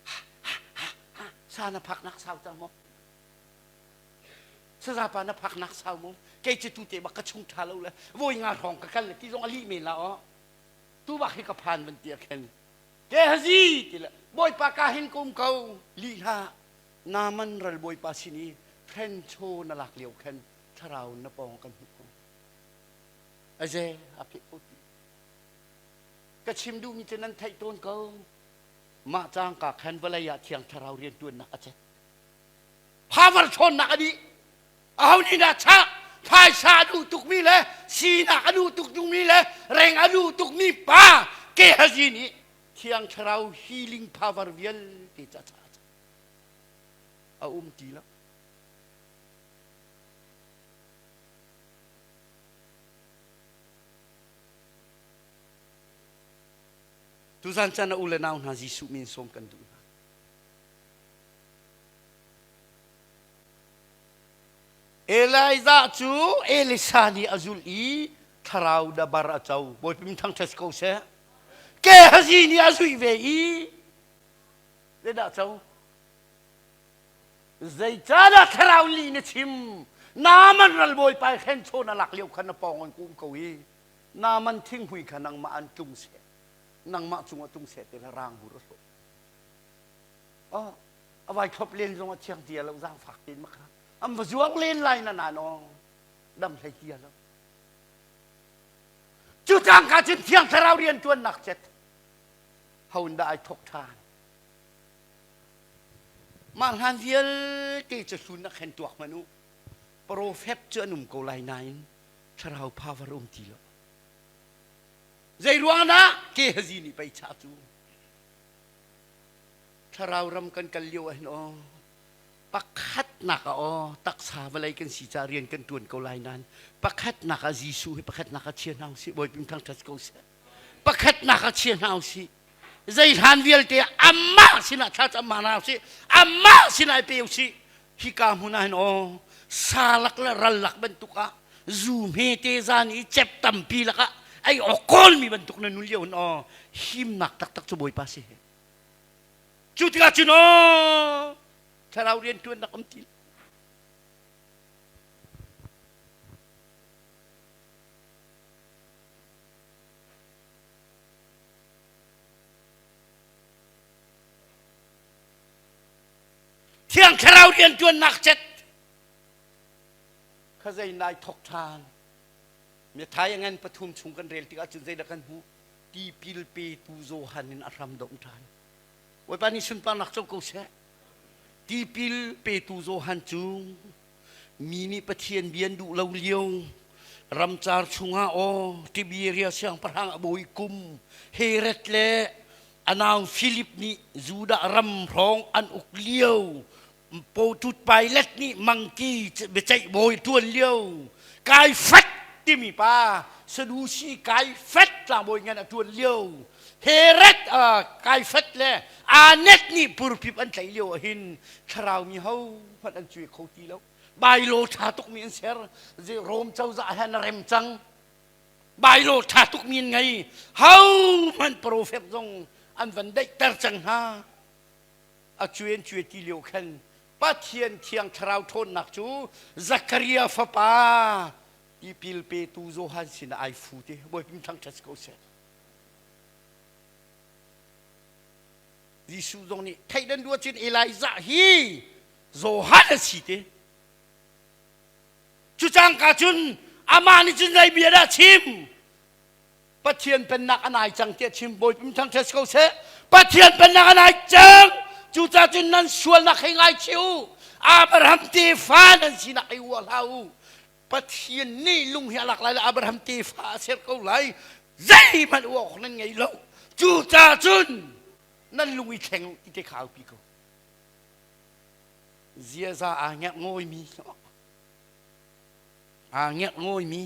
ha ha ha ha sa na phak nak sau cang maw saza pa na phak nak sau maw kei cu tu te bak ka chung tha lo le voi nga hrawng ka kal le ti zong a lih men la aw tu bak hi ka phan van ti a khen Gehazi ti le bawipa ka hin kum ko li hlah Naaman ral bawipa sin i hrenchaw na lak lio khan thlarau na pawng kan hmuh ko aze a pheh ko ti ka chim duhmi cu nan theih tawn ko mah cangka khan vawlei ah thiang thlarau riantuannak a cet power ṭhawnnak a dih aho nih dah chah phaisa a duh tukmi le sinak a duh tuk tukmi le reng a duh tukmi pa Gehazi nih thiang thlarau healing power vialte ca ca a um ti lo Tuzan chan a u le nau hna Jesuh min sawm kan duh hna. Elijah cu Elisa nih a zulh i thlarau dabar a co. Bawipa min thangṭhat si ko seh. Gehazi nih a zuih ve i zeidah co? Zeicahdah thlarau lih na chim? Naaman ral bawipa i hrenchawn a lak lio khan na pawng an kum ko i Naaman thinghmui kha nangmah an tlung seh. Nangmah cungah tlung seh ti le rang bur a hlawh. Oh, a vai thlop len zong a thiang tia lo zaangfak tein makha an va zuang len lai na na no dam hlei tia lo cu cangka cun thiang thlarau rian tuannak cet ho in dah ai thok ṭhan mah hlan vialte cu hlun na khen tuak hmanh u profet cu an um ko lai nain thlarau power um ti lo zei ruang dah Gehazi nih pei cha cu Thlarau ram kan kal lio ah hin aw. Pakhatnak ah aw taksa vawlei kan si caah rian kan ṭuan ko lai nain pakhatnak ah Jesuh hi pakhatnak ah chia hna usih Bawipa thangṭhat ko seh. Pakhatnak ah chia hna usih. Zei hlan vialte amah sinah thlacam hna usih. Amah sinah i pe usih. Hika hmun ah hin aw salak le rallak bantuk ah zu hmete zan i cep tampi lakah ei awk kawlmi bantuk na nun lio hin aw himnak taktak cu Bawipa si. Cu tikah cun aw thlarau rian ṭuannak um ti Thiang thlarau rian ṭuannak cet kha zei nai thok ṭhan Mithai a ngan pathum chung kan rel tikah cun zeidah kan hmuh tipil petu Johan in a hram dongh ṭhan Bawipa nih sunparnak co ko seh. Tipil petu Johan cu mi nih Pathian bia an duh lo lio ramcar chungah aw Tiberia siangpahrang a bawi kum Herod le a nau Philip nih Judah ram hrawng an uk lio Potut Pilate nih mangki biaceih bawi ṭuan lio Kaifat timi pa Sadusi Kaifat tlangbawi ngan a ṭuan lio Herod Kaifat le Anet nih purpip an tlaih lio ahhin thlarau mi ho hmanh an cuai kho ti lo. Bailo ṭha tukmi an ser. Rom cozah he na rem cang. Bailo ṭha tukmi an ngei. Ho hmanh profet zong an van daihter cang hna. A cuen cue ti lio khan Pathian thiang thlarau ṭhawnnak cu Zakaria fapa tipil petu Johan sinah ai fu ti Bawipa thangṭhat ko seh. Jesuh zong nih theih nan duh ahcun Elijah hi Johan a si te. Cu cangka cun amah nih cun zei bia dah chim? Pathian pennak a nai cang tiah chim Bawipa thangṭhat ko seh. Pathian pennak a nai cang. Cucaah cun nan sualnak hei ngaichih u. Abraham tefa nan sinak hei uah hlah u. Pathian nih lung hi a lak lai le Abraham tefa a ser ko lai. Zeihmanh uah awk nan ngei lo. Cucaah cun nan lung i thleng u ti te kha aupi ko. Ziaza aa ngerh ngawimi aa ngerh ngawimi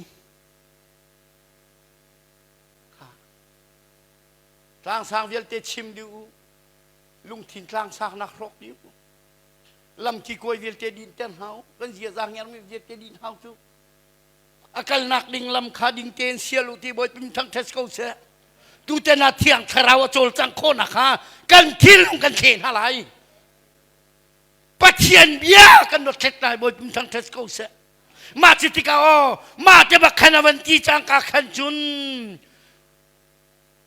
Tlangsang vialte chim dih u. Lungthin tlangsaknak hrawk dih u. Lamki kuai vialte dinter hna u. Kan ziaza ngermi vialte din hau cu. A kalnak ding lam kha ding tein sial u ti Bawipa thangṭhat ko seh. Tutan ah thiang thlarau a cawlcangh khawhnak kha kan thinlung kan thleh hna lai. Pathian bia kan rawt lai Bawipa thangṭhat ko seh. Mah cu tikah aw mah te bak khan a van ti cangka khan cun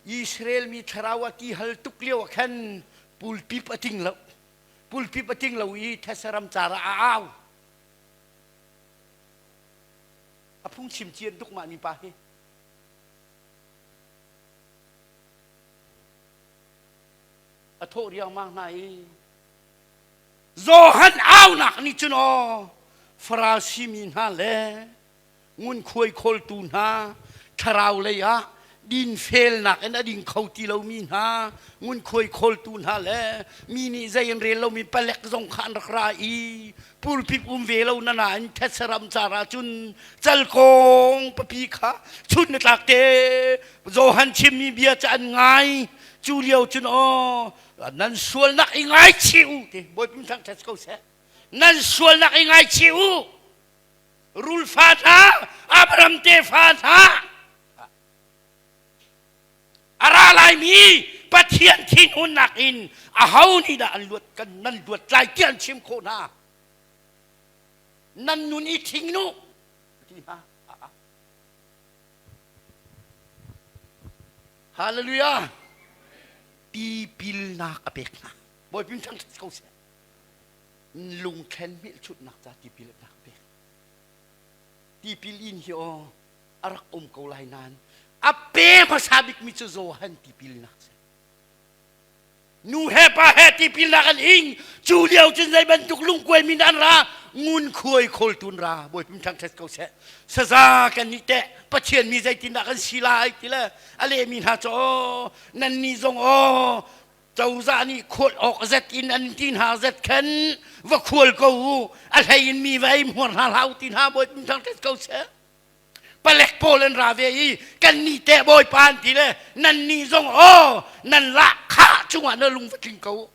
Israel mi thlarau a ti hal tuk lio ah khan pulpip a ting lo. Pulpip a ting lo i thesaram car ah a au. A phungchim cian tuk mah mi pa hi. A thawh riangmang hna i Johan aunak nih cun aw Farasi mi hna le ngunkhuai khawltu hna thlarau lei ah dinfelnak in a ding kho ti lomi hna ngunkhuai khawltu hna le mi nih zei an rel lomi palek zong kha an rak ra i pulpit um ve lo na nain thetsaram car ah cun calkawng papi kha chun na tlak te Johan chimmi bia cu an ngai cu lio cun aw nan sualnak i ngaichih u ti Bawipa thangṭhat ko seh nan sualnak i ngaichih u rulfa hna Abraham tefa hna a ra laimi Pathian thinhunnak in aho nih dah an luat kan nan luat lai ti an chim khawh hna nan nun i thing nu ti hna Hallelujah tipilnak a pek hna. Bawipa thangṭhat ko seh. Lungthlen hmelchunhnak ca tipil a pek. Tipil in hi aw a rak um ko lai nain a pe hmasa bikmi cu Johan tipilnak si. Nu he pa he tipilnak an ing cu lio cun zei bantuk lungkuai min an ra ngunkhuai khawltun ra Bawipa thangṭhat ko seh. Saza kan nih teh Pathian mi zeitindah kan si lai ti le a lehmi hna cu aw nannih zong aw. Cozah nih khual awk zet in an ti hna zet khan va khual ko u. A hlei in mi va ei hmuar hna hlah u ti hna bawi pum thang ko seh. Palek pawl an ra ve i kan nih teh bawipa an ti le nan nih zong aw nan lah khah cungah na lung va tling ko.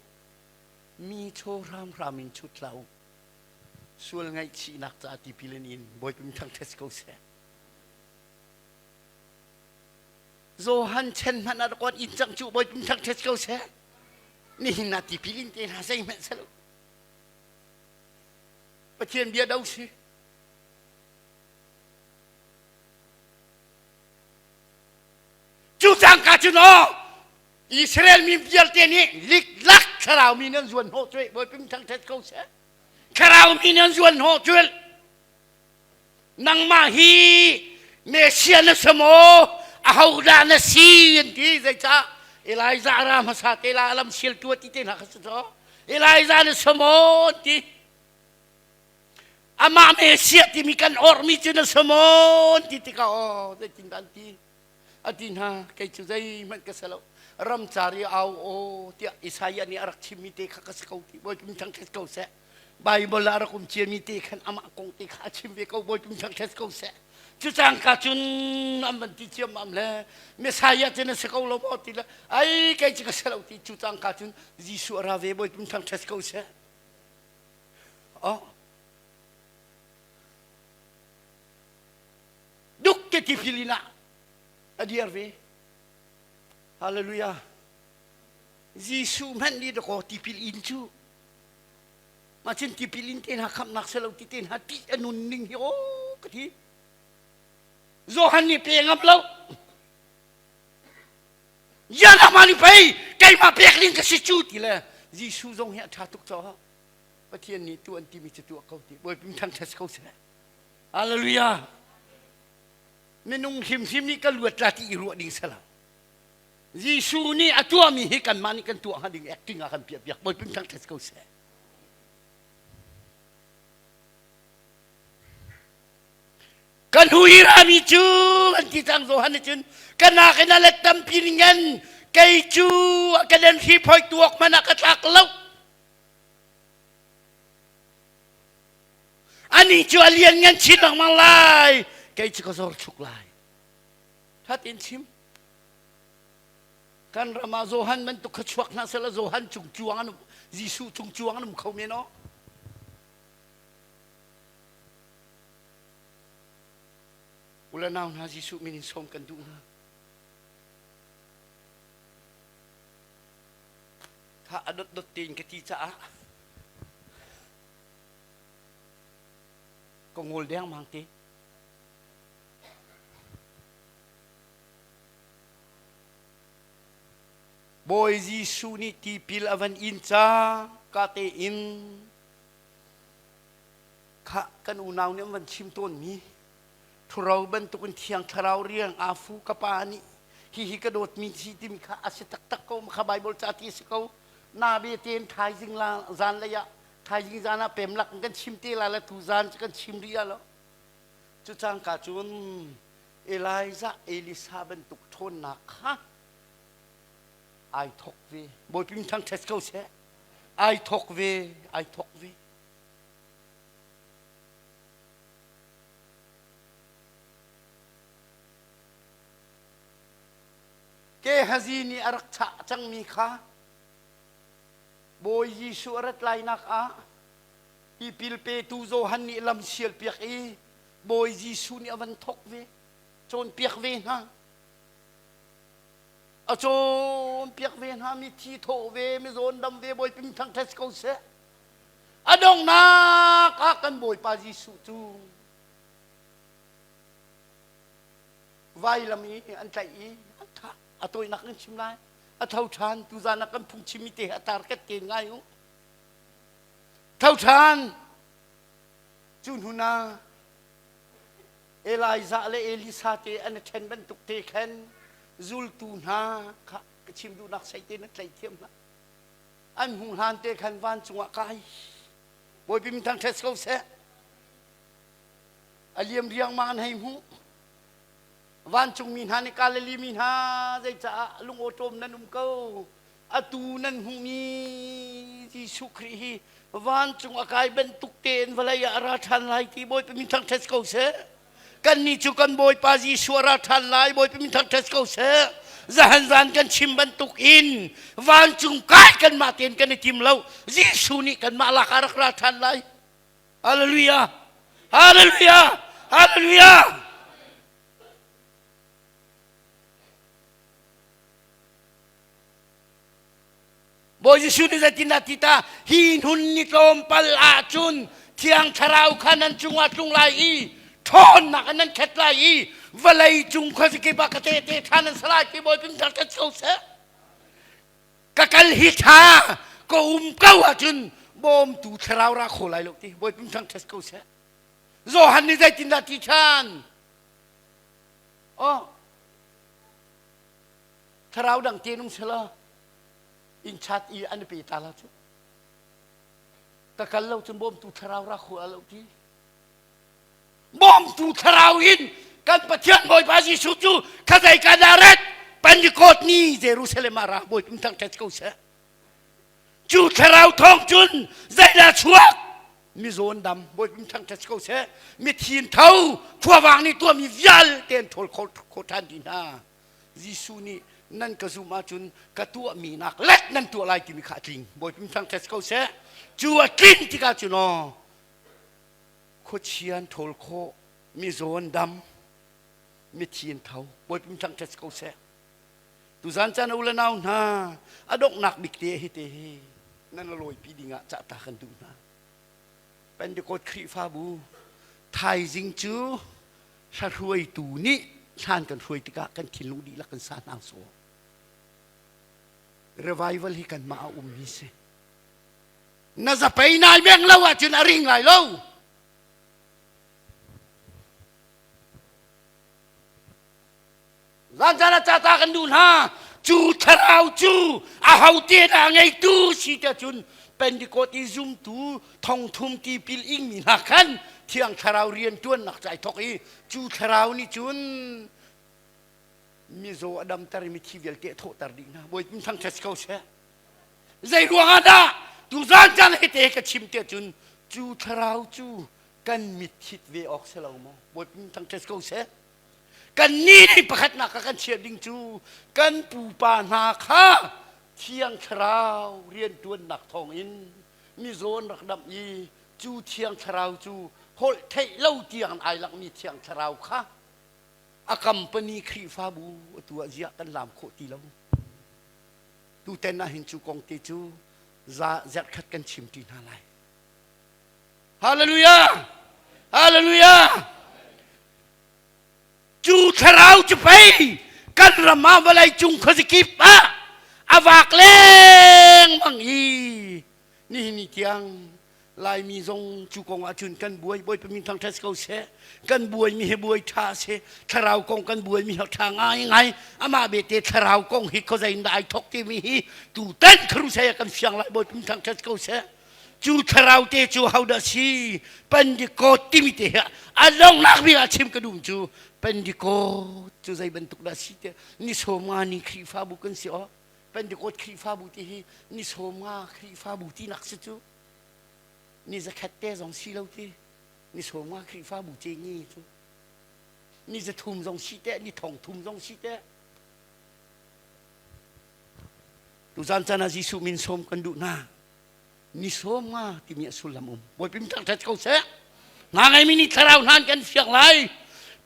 Mi chaw hramhram in chut hlah u. Sual ngaihchihnak caah tipil in in bawi pum thang ko seh. Johan chen hmanh ah rak in cang cu bawi pum thang ko seh. Nihin ah tipil in te hna zeihmanh selo. Pathian bia do si. Cu cangka cun aw Israel mi vialte nih liklak thlarau mi nan zuan hnawh cuai bawi pum thangṭhat ko seh. Thlarau mi nan zuan hnawh cuai. Nangmah hi Messiah na si maw? Ahodah na si an ti zeicah Elijah ra hmasa te la lam sialtu ti te hna kha si caw. Elijah na si maw an ti. Amah Messiah timi kan orhmi cu na si maw an ti tikah aw zeitindah an ti a ti hna kei cu zeihmanh ka si lo ramcar i au aw tiah Isaiah nih a rak chimmi te kha ka si ko ti Bawipa thangṭhat ko seh Bible ah a rak um ciami te khan amah kong te kha a chim ve ko Bawipa thangṭhat ko seh cu cangka cun an van ti ciammam le Messiah cu na si ko lo maw ti le ai kei cu ka si lo ti cu cangka cun Jesuh a ra ve Bawipa thangṭhat ko seh Oh. Duk te tipil in ah a dir ve. Hallelujah. Jesuh hmanh nih dakaw tipil in cu mah cun tipil in te hna khamhnak si lo ti te hna tih a nun ning hi aw ka ti. Johan nih pe ngam lo. Yana mah nih pei keimah pek ding ka si cu ti le Jesuh zong hi a ṭha tuk caah Pathian nih tu an timi cu tuah ko ti Bawipa thangṭhat ko seh. Hallelujah. Minung hrimhrim nih ka luat la ti i ruah ding salah. Jesuh nih a tuahmi hi kanmah nih kan tuah hnga ding acting ah kan piah piak Bawipa thangṭhat ko seh. Kan hu i rami cu an ti cang Johan nih cun ka nakin a let tampi ningen kei cu ka den hri phoi tuak hmanh ah ka tlak lo. Ani cu a lian ngan chin lengmang lai kei cu ka zor chuk lai. That in chim. Kan ram ah Johan bantuk kha chuak hna sehla Johan cung cuang an um Jesuh cung cuang an um kho men aw. Ule nau hna Jesuh min in sawm kan duh hna. Kha a dot dot tein ka ti caah ka ngol dengmang te. Bawi Jesuh nih tipil a van in ca ka tein Khah kan unau nih an van chim tawnmi ṭhuro bantukin Thiang Thlarau riang aa fu ka pa nih hihi ka dawtmi si timi kha a si taktak ko kha Bible ca ti a si ko na be tein thaizing la zan lei ah thaizing zan ah pem lak in kan chim te la le tu zan cu kan chim rih lo cu cangka cun Elijah Elisa bantuk ṭhawnnak kha ai thok ve Bawipa thangṭhat ko seh ai thok ve ai thok ve Gehazi nih a rak chah cangmi kha Bawi Jesuh a rat lainak ah tipil petu Johan nih lam sialpiak i Bawi Jesuh nih a van thawk ve, cawnpiak ve hna. A cawnpiak ve hna, mithi thawh ve, mizawn dam ve, Bawipa min thangṭhat si ko seh. A donghnak ah kan Bawipa Jesuh cu vailam i an tlaih i an thah. A tawinak in chim lai. A tho ṭhan. Tuzan ah kan phungchimmi te a target te ngai u. Tho ṭhan. Cu hnu na Elijah le Elisa te an i ṭhen bantuk te khan zultu hna kha ka chim duhnak sei te na tlaih thiam hna. An hmuh hlan te khan vancung ah kai. Bawipa min thangṭhat ko seh. A liam riangmang an hei hmuh. Vancungmi hna nih Galilee mi hna zeicaah lungawṭawm nan um ko? Atu nan hmuhmi Jesuh Khrih hi vancung a kai bantuk tein vawlei ah a ra ṭhan lai ti Bawipa min thangṭhat ko seh. Kannih cu kan Bawipa Jesuh a ra ṭhan lai Bawipa min thangṭhat ko seh. Zahan zan kan chim bantuk in vancung kai kanmah tein kan i tim lo. Jesuh nih kanmah lak ah rak ra ṭhan lai. Hallelujah! Hallelujah! Hallelujah! Bawi Jesuh nih zeitindah ti ta hi hnun ni tlawmpal ahcun Thiang Thlarau kha nan cungah tlung lai i ṭhawnnak in nan khet lai i vawlei cung khuazakip ah ka tehte ṭha nan si lai ti Bawi ping thar ko seh. Ka kal hi ṭha ka um ko ahcun bawmtu thlarau ra kho lai lo ti Bawi ping thang ṭhat ko seh. Johan nih zeitindah ti ṭhan? Oh, thlarau dang te nung selaw inn chat i an pe ta la cu ka kal lo cun bawmtu thlarau ra khu lo ti bawmtu thlarau in kan Pathian Bawipa Jesuh cu khazei ka Naret Pentecost ni Jerusalem ah ra Bawi pum thang ko seh cu thlarau thawng cun zeidah chuak mizawn dam Bawi pum thang ko seh mithin tho khuavang nih tuahmi vialte an ṭhawl kho ṭhan dih hna Jesuh nih nan ka zumh ahcun ka tuahmi nak let nan tuah lai timi kha a tling. Bawipa thangṭhat ko seh. Cu a tlin tikah cun aw khuachia an ṭhawl khawh, mizaw an dam, mithi an tho. Bawipa thangṭhat ko seh. Tuzan caan u le nau hna a donghnak bik te hi te hi nan lawipi dingah cah ta kan duh hna. Pentecost Khrihfabu thaizing cu hruaitu nih hlan kan hruai tikah kan thinlung dihlak kan sa hna sawh. Revival hi kanmah a ummi si. Na zapei nai meng lo ahcun a ring lai lo. Zan a cata kan duh hna. Cu thlarau cu a hote dah ngeitu si te cun Pentecost i zumtu thongthum tipil ingmi hna khan Thiang Thlarau rian ṭuannak ca i thawk i cu thlarau nih cun mizaw a damter i mithi vialte a thawhter dih hna. Bawipa thangṭhat ko seh. Zei ruangah dah tuzan caan he te ka chim te cun cu thlarau cu kan mit hit ve awk si lo maw? Bawipa thangṭhat ko seh. Kan nih nih pakhatnak ah kan chiah ding cu kan pupa hna kha Thiang Thlarau rianṭuannak thawngin mizaw an rak damh i cu Thiang Thlarau cu holh theih lo tiang ai langmi Thiang Thlarau kha a company Khrihfabu atu ah ziah kan lam khawh ti lo. Tuten ah hin cu kong te cu za zerhkhat kan chim ṭi hna lai. Hallelujah! Hallelujah! Cu thlarau cu pei kan ram ah vawlei cung khuazakip ah a vak lengmang i nihin ni tiang Laimi zong cu kong ah cun kan buai Bawipa min thangṭhat ko seh kan buaimi hi buai ṭha si thlarau kong kan buaimi hi ṭha ngaingai amah bete thlarau kong hi khuazei in dah ai thawk timi hi tutan crusade ah kan fiang lai Bawipa min thangṭhat ko seh Cu thlarau te cu hodah si? Pentecost timi te hi a donghnak bik ah chim ka duh cu Pentecost cu zei bantuk dah si te ni sawmnga ni Khrihfabu kan si aw Pentecost Khrihfabu ti hi ni sawmnga Khrihfabu tinak si cu ni zakhat te zong si lo ti ni sawmnga Khrihfabu ce ngi cu ni zathum zong si te ni thong thum zong si te Tuzan caan ah Jesuh min sawm kan duh hna. Ni sawm nga timi a sullam um. Bawipa thangṭhat ko seh. Nga ngeimi nih thlarau hna an kan fiang lai.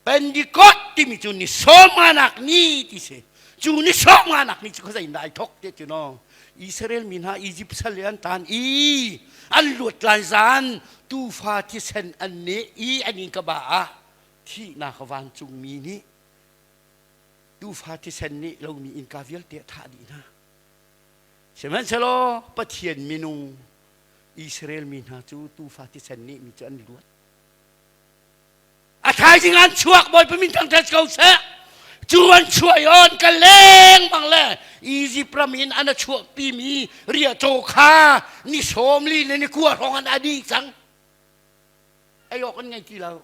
Pentecost timi cu ni sawm nga nak ni ti si. Cu ni sawm nga nak ni cu khuazei in dah ai thawk ti cu no. Israel mi hna Egypt sal i an tan i an luat lai zan tuufa thisen an neh i an in ka ba ah thihnak vancungmi nih tuufa thisen nih lomi innka vialte a thah dih hna. Sihmanhsehlaw Pathian minung Israel mi hna cu tuufa thisen nih mi cu an luat. A thaizing an chuak Bawipa min thangṭhat ko seh. Cu an chuah i an kal lengmang le Izipt ram in an a chuahpimi riahcaw kha ni sawm li le ni kua hrawng an a dih cang. Ei awk an ngei ti lo.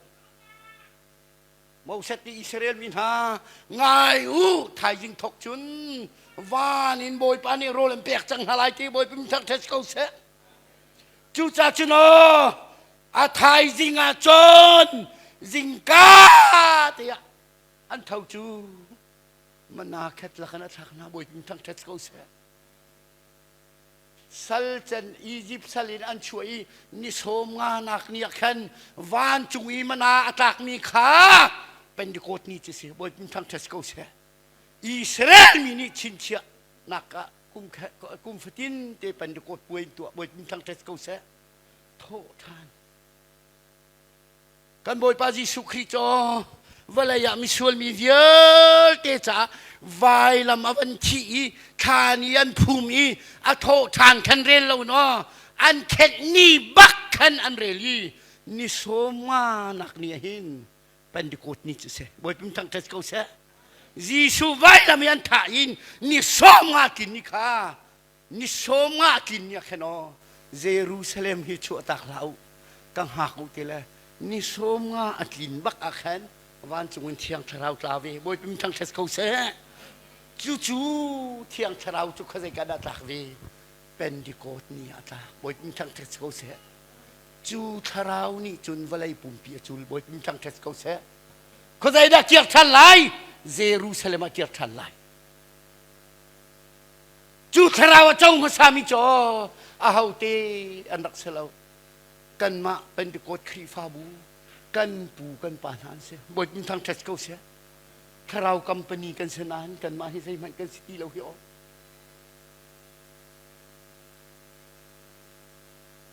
Moses nih Israel mi hna ngai u thaizing thok cun van in Bawipa nih rawl an pek cang hna lai ti Bawipa min thangṭhat ko seh. Cucaah cun aw a thaizing ah cun zingka tiah an tho cu mana khet lakan a thlak hna Bawipa min thangṭhat ko seh. Sal can Izipt sal in an chuah i ni sawm nga nak ni ah khan vancung i mana a tlakmi kha Pentecost ni cu si Bawipa thangṭhat ko seh. Israel mi nih chinchiah nak ah kum kum fatin te Pentecost puai tuah Bawipa thangṭhat ko seh. Thawh ṭhan. Kan Bawipa Jesuh Khrih cu vawlei ah misual mi vialte caah vailam a van thih i thlan i an phum i a thawh ṭhan khan rel lo naw an khenh ni bak khan an rel i ni sawm nga nak ni ah hin Pentecost ni cu si Bawipa thangṭhat ko seh Jesuh vailam i an thah in ni sawm nga tlin ni kha Ni sawm nga tlin ni ah khan aw Jerusalem hi chuahtak hlah u ka hngak u ti le ni sawm nga a tlin bak ah khan vancung in Thiang Thlarau tla ve Bawipa min thangṭhat ko seh cucu Thiang Thlarau cu khuazei ka dah tlak ve Pentecost ni ah tlak Bawipa min thangṭhat ko seh cu thlarau nih cun vawlei pumpi a cul Bawipa min thangṭhat ko seh khuazei dah kir ṭhan lai Jerusalem ah kir ṭhan lai Cu thlarau a co hmasami cu ahote an rak si lo. Kanmah Pentecost Khrihfabu kan pu kan pa hna an si. Bawipa thangṭhat ko seh. Thlarau company kan si nain kanmah hi zeihmanh kan si ti lo hi aw.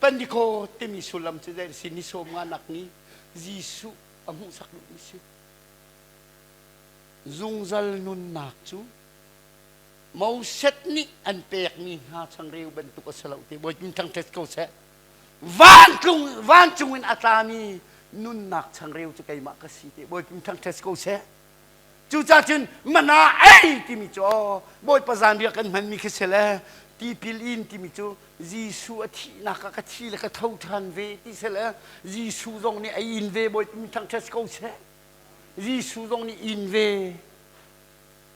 Pentecost timi sullam cu zei si ni sawm nga nak ni Jesuh a hmuhsak duhmi si. Zungzal nunnak cu Moses nih an pekmi hna changreu bantuk a si lo ti Bawipa thangṭhat ko seh. Vantlung vancung in a tlami nunnak changreu cu keimah ka si ti Bawipa thangṭhat ko seh. Cucaah cun mana ei timi cu Bawipa zanriah kan hmanmi khi si le tipil in timi cu Jesuh a thihnak ah ka thi le ka tho ṭhan ve ti si le Jesuh zong nih a in ve Bawipa thangṭhat ko seh. Jesuh zong nih in ve.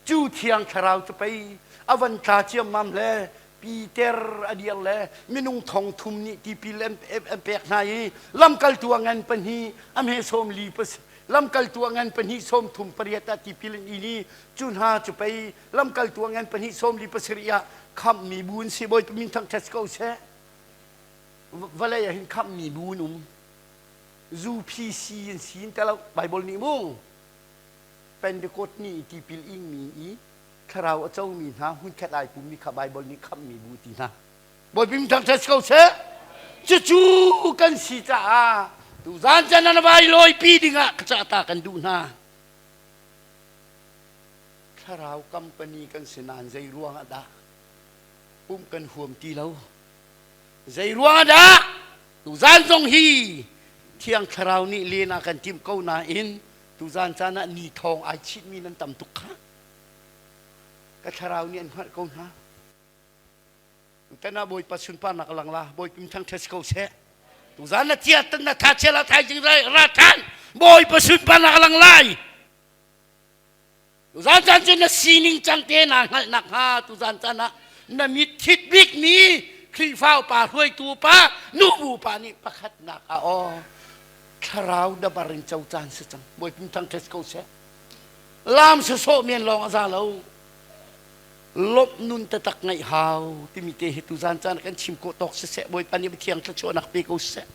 Cu Thiang Thlarau cu pei a van tla ciammam le Peter a dir le minung thong thum nih tipil an pek hna i lamkaltu a ngan pahnih a hme sawm li lamkaltu a ngan pahnih sawm thum pariat ah tipil an in i cu hna cu pei lamkaltu a ngan pahnih sawm li pasarih ah khamhmi bu an si Bawipa min thangṭhat ko seh vawlei ah hin khamhmi bu an um zu phi si an si in te lo Bible nih mu Pentecost ni i tipil ingmi i thlarau a comi hna hmunkhat ai pummi kha Baibal nih khamhmi bu ti hna. Bawipa min thangṭhat ko seh. Cucu kan si caah tuzan can an vai lawipi dingah ka cah ta kan duh hna. Thlarau company kan si nain zei ruangah dah pumh kan huam ti lo? Zei ruangah dah tuzan zong hi Thiang Thlarau nih len a kan timh ko nain Tuzaan caan ah ni thawng ai chitmi nan tam tuk kha. Ka thlarau nih an hngalh ko hna. Tutan ah Bawipa sunparnak lang la, Bawipa thangṭhat si ko seh. Tuzaan na tia tan na tha chia la thaizing ra ṭhan. Bawipa sunparnak lang lai. Tuzaan caan cu na sining cang te naa hngalh nakhnga tuzaan caan ah na mit thit bikmi Khrihfa upa hruaitu pa nubu pa nih pakhatnak ah aw thlarau dabar in co caan si cang Bawipa thangṭhat ko seh lam sawsawh men lawng a za lo lawmh nun taktak ngeih hau timi te hi tuzaan caan kan chim khawh tawk siseh Bawipa nih Pathian thluachuahnak pe ko seh.